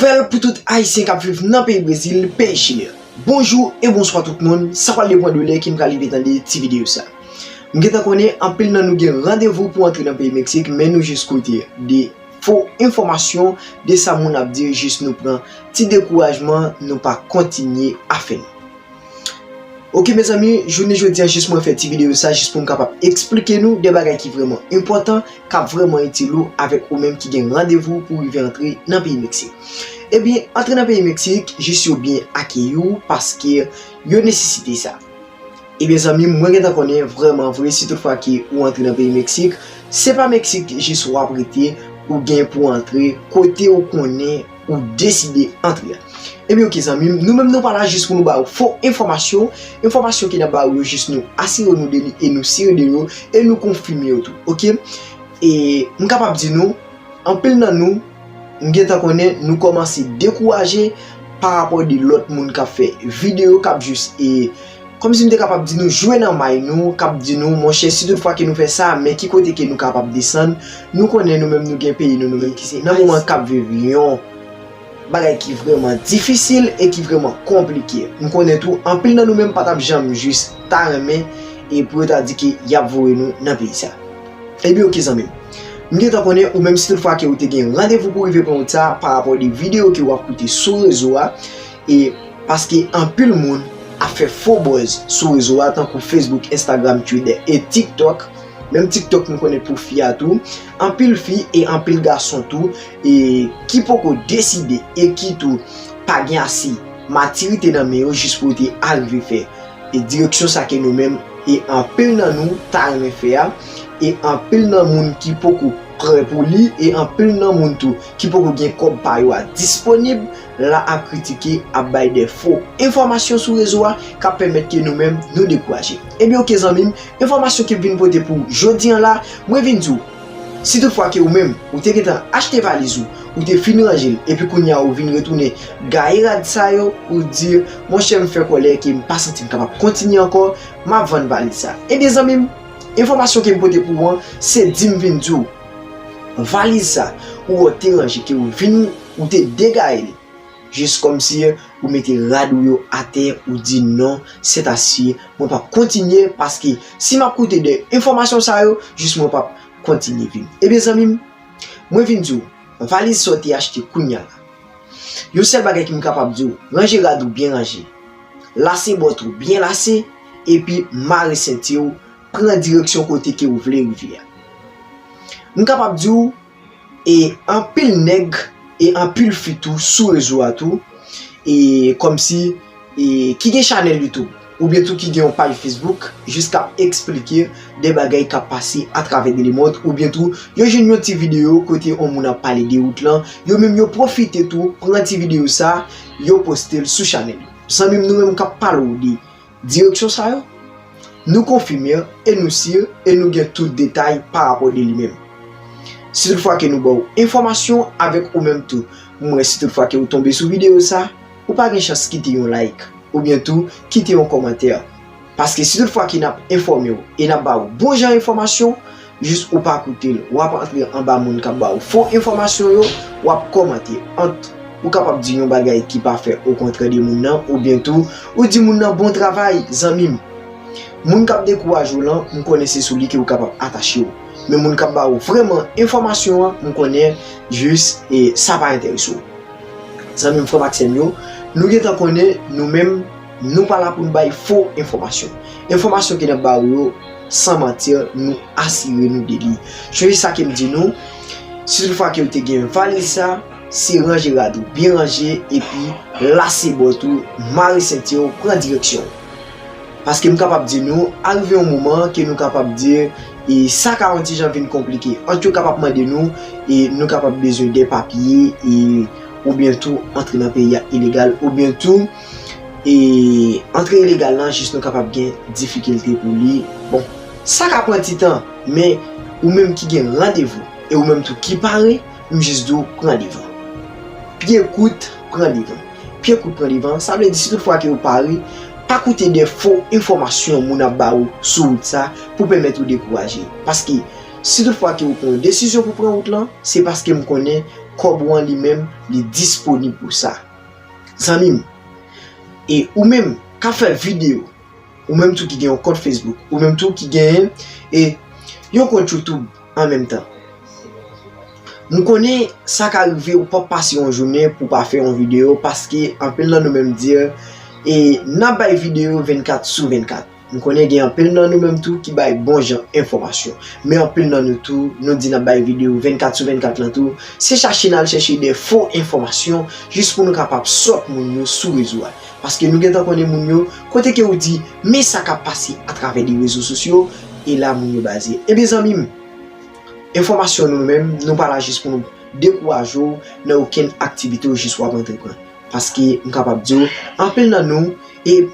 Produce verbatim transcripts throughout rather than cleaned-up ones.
Spesiyal pou tout Ayisyen k ap viv nan peyi Brezil, peyi Chili. Bonjou e bonswa tout moun, sa pral de pwen de lè ke m pral rive tande ti videyo sa. M gentan konnen anpil nan nou gen randevou pou antre nan peyi Meksik, men nou jis koute de fo enfòmasyon, de sa moun ap di, jis nou pran ti dekourajman, nou pa kontinye afè nou. Oke mezanmi, jounen jodi a jis mwen fè ti videyo sa jis pou m kapab eksplike nou de bagay ki vrèman enpòtan, k ap vrèman itil ou avèk ou menm ki gen randevou pou rive antre nan peyi Meksik. Ebyen, antre nan peyi Meksik, jis yo byen akeyi w paske yo nesesite sa. Ebyen zanmi m, mwen gentan konnen vrèman vre, si tout fwa ke ou antre nan peyi Meksik, se pa Meksik jis w ap rete, ou gen pou antre kote ou konnen ou deside antre a. Ebyen oke zanmi m, nou menm nou pa la jis pou nou ba ou fo enfòmasyon. Enfòmasyon ke n ap ba ou yo jis nou asire nou de li e nou sire de yo e nou konfime yo tou, oke? E m kapab di nou, anpil nan nou, m gentan konnen nou kòmanse dekouraje pa rapò de lòt moun k ap fè videyo, k ap jis e kòmsi m te kapab di nou jwe nan may nou, k ap di nou, monchè, si tout fwa ke nou fè sa, men ki kote ke nou kapab desann, nou konnen nou menm nou gen peyi nou, nou menm ki se nan moman k ap viv yon bagay ki vrèman difisil e ki vrèman konplike. M konnen tou, anpil nan nou menm pa t ap janm jis ta renmen e pou yo ta di ke y ap voye nou nan peyi sa. Ebyen oke zanmi m. M gentan konnen ou menm si tout fwa ke ou te gen randevou pou rive pran wout sa pa rapò de videyo ke w ap koute sou rezo a, e paske anpil moun ap fè fo buzz sou rezo a tankou Facebook, Instagram, Twitter e TikTok. Menm TikTok m konnen pou fi a tou. Anpil fi e anpil gason tou e ki poko deside e ki tou pa gen ase matirite nan men yo jis pou yo te arive fè e direksyon sa ke nou menm e anpil nan nou ta renmen fè a, e anpil nan moun ki poko prè pou li, e anpil nan moun tou ki poko gen kòb pa yo a disponib, la ap kritike, ap bay de fo enfòmasyon sou rezo a k ap pèmèt ke nou menm nou dekouraje. Ebyen oke zanmi m, enfòmasyon ke m vin pote pou jodi an la, mwen vin di w, si tout fwa ke ou menm, ou te gentan achte valiz ou, ou te fin ranje l, epi kounye a ou vin retounen gaye rad sa yo, ou di, monchè m fè kòlè ke m pa santi m kapab kontinye ankò, m ap vann valiz sa. Ebyen zanmi m, enfòmasyon ke m pote pou ou an, se di m vin di w, valiz sa, ou wè w te ranje, ke ou vin, ou te degaye li. Jis kòmsi ou mete rad ou yo atè, ou di non, sètasi, mwen p ap kontinye, paske si m ap koute de enfòmasyon sa yo, jis mwen p ap kontinye viv. Ebyen zanmi m, mwen vin di w, valiz sa w te achte kounye a la. Yon sèl bagay ke m kapab di w, ranje rad ou byen ranje. Lase bòt ou byen lase, epi mare senti w, pran direksyon kote ke ou vle rive a. M kapab di w, e anpil nèg e anpil fi tou sou rezo a tou, e kòmsi, e ki gen chanèl YouTube, oubyen tou ki gen yon paj Facebook, jis k ap eksplike de bagay k ap pase atravè de lemond, oubyen tou yo jwenn yon ti videyo kote yon moun ap pale de wout lan, yo menm yo pwofite tou pran ti videyo sa, yo poste l sou chanèl yo. Zanmi m, nou menm k ap pale w de direksyon sa yo, nou konfime e nou si e nou gen tout detay pa rapò de li menm. Si tout fwa ke nou ba w enfòmasyon avèk ou menm tou, m wè si tout fwa ke ou tonbe sou videyo sa, ou pa gen chans kite yon like, oubyen tou kite yon kòmantè. Paske si tout fwa ke n ap enfòme w e n ap ba w bon jan enfòmasyon, jis ou pa koute l, w ap antre anba moun k ap ba w fo enfòmasyon yo, w ap kòmante. Ant ou kapab di yon bagay ki pa fè okontrè de moun nan, oubyen tou, ou di moun nan bon travay, zanmi m. Moun k ap dekouraje w lan, m konnen se sou li ke ou kapab atache w. Men moun k ap ba w vrèman enfòmasyon an, m konnen jis e sa pa enterese w. Zanmi m, frè m ak sè m yo, nou gentan konnen nou menm, nou pa la pou n bay fo enfòmasyon. Enfòmasyon ke n ap ba w yo, san manti, nou asire nou de li. Sonje sa ke m di nou, si tout fwa ke w te gen valiz sa, se ranje rad ou byen ranje, epi lase bòt ou, mare senti w, pran direksyon w. Paske m kapab di nou, arive yon moman ke nou kapab di, e sa ka yon ti jan vin konplike. Ant yo kapab mande nou, e nou kapab bezwen de papye, e oubyen tou antre nan peyi a ilegal, oubyen tou, e antre ilegal lan, jis nou kapab gen difikilte pou li. Bon, sa ka pran ti tan, men ou menm ki gen randevou, e ou menm tou ki pare, m jis di w pran devan. Pye kout, pran devan. Pye kout, pran devan, sa vle di si tout fwa ke ou pare, pa koute de fo enfòmasyon moun ap ba ou sou wout sa pou pèmèt ou dekouraje. Paske si tout fwa ke ou pran yon desizyon pou pran wout lan, se paske m konnen kòb ou an li menm, li disponib pou sa. Zanmi m, e ou menm k ap fè videyo, ou menm tou ki gen yon kont Facebook, ou menm tou ki gen, e, yon kont YouTube an menm tan. M konnen sa ka rive ou p ap pase yon jounen pou w pa fè yon videyo, paske anpil nan nou menm di, e, n ap bay videyo vennkat sou vennkat. M konnen gen anpil nan nou menm tou ki bay bon jan enfòmasyon. Men anpil nan nou tou, nou di n ap bay videyo vennkat sou vennkat lan tou, se chache n al chèche de fo enfòmasyon jis pou nou kapab sòt moun yo sou rezo a. Paske nou gentan konnen moun yo, kote ke ou di, men sa k ap pase atravè de rezo sosyo, e la moun yo baze. Ebyen zanmi m, enfòmasyon nou menm, nou pa la jis pou nou dekouraje w nan okenn aktivite w jis w ap antreprann. Paske m kapab di w, anpil nan nou, e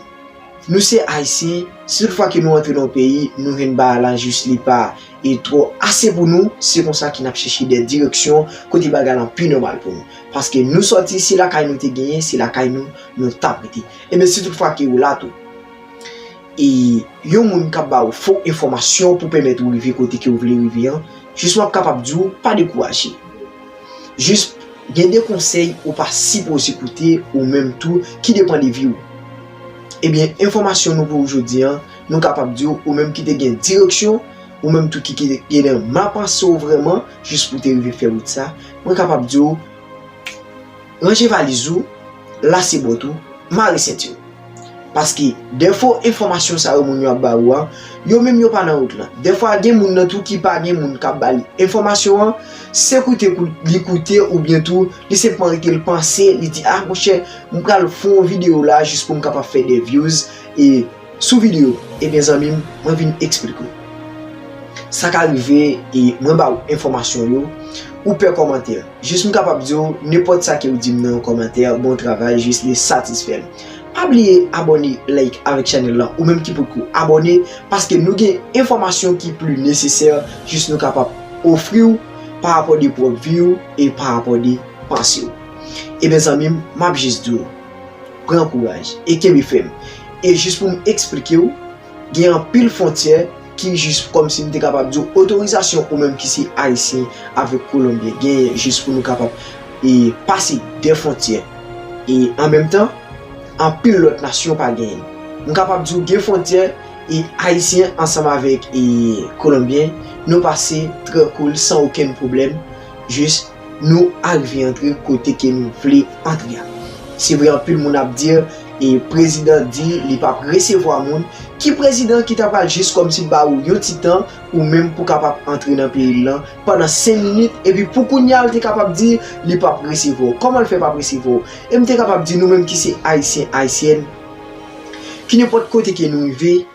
nou se Ayisyen, si tout fwa ke nou antre nan yon peyi, nou jwenn bagay la jis li pa e twò ase pou nou, se konsa ke n ap chèche de direksyon kote bagay lan pi nòmal pou nou. Paske nou sòti, se lakay nou te genyen, se lakay nou, nou t ap rete. Ebyen, si tout fwa ke ou la tou, e yon moun k ap ba ou fo enfòmasyon pou pèmèt ou rive kote ke ou vle rive an, jis m ap kapab di w, pa dekouraje. Jis gen de konsèy ou pa sipoze koute ou menm tou ki depann de vi w. Ebyen, enfòmasyon nou pou ou jodi an, nou kapab di w, ou menm ki te gen direksyon, ou menm tou ki, ki te gen nan panse w vrèman, jis pou te rive fè wout sa, mwen kapab di w, ranje valiz ou, lase bòt ou, mare senti w. Paske, de fo enfòmasyon sa yo moun yo ap ba ou a, yo menm yo pa nan wout lan. Dèfwa, gen moun nan tou ki pa gen moun k ap ba li enfòmasyon an, se koute kou-, li koute oubyen tou, li senpman rete l panse, li di, a, monchè, m pral fè yon videyo la jis pou m kapab fè de views e sou videyo. Ebyen, zanmi m, mwen vin eksplike w. Sa ka rive, e mwen ba ou enfòmasyon yo, ou pè kòmantè. Jis m kapab di w, nenpòt sa ke w di m nan yon kòmantè, bon travay, jis li satisfè m. Pa bliye abòne, like avèk chanèl lan, ou menm ki potko abòne, paske nou gen enfòmasyon ki pli nesesè, jis nou kapab ofri w pa rapò de pwòp vi w e pa rapò de panse w. Ebyen, zanmi m, m ap jis di w, pran kouraj e kenbe fèm. E jis pou m eksplike w, gen anpil fwontyè ki jis kòmsi m te kapab di w otorizasyon ou menm ki se Ayisyen avèk Kolonbyen genyen jis pou nou kapab, e, pase de fwontyè. E an menm tan, anpil lòt nasyon pa genyen. M kapab di w gen fwontyè e Ayisyen ansanm avèk, e, Kolonbyen, nou pase trè cool san okenn pwoblèm, jis nou arive antre kote ke nou vle antre a. Se vre, anpil moun ap di, e prezidan di li p ap resevwa moun. Ki prezidan ki ta pral jis kòmsi ba ou yon ti tan ou menm pou kapab antre nan peyi l lan pandan senk minit, epi pou kounye a l te kapab di li p ap resevwa w? Kòman l fè p ap resevwa w? E m te kapab di nou menm ki se Ayisyen, Ayisyèn, ki nenpòt kote ke nou rive,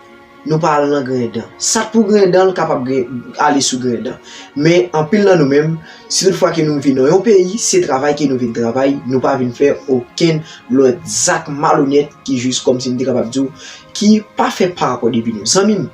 nou pa al nan griyen dan. Sa k pou griyen dan, l kapab griyen, ale sou griyen dan. Men anpil nan nou menm, si tout fwa ke nou vin nan yon peyi, se travay ke nou vin travay, nou pa vin fè okenn lòt zak malonèt ki jis kòmsi m te kapab di w, ki pa fè pa rapò de vi nou. Zanmi m,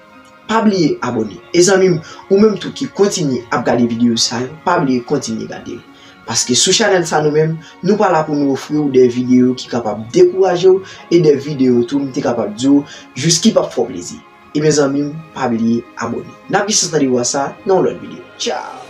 pa bliye abòne. E zanmi m, ou menm tou ki kontinye ap gade videyo sa yo, pa bliye kontinye gade l. Paske sou chanèl sa nou menm, nou pa la pou nou ofri w de videyo ki kapab dekouraje w e de videyo tou m te kapab di w jis ki p ap fè w plezi. Ebyen zanmi m, pa bliye abòne. N ap gen chans tande vwa sa nan yon lòt videyo. Tchaw!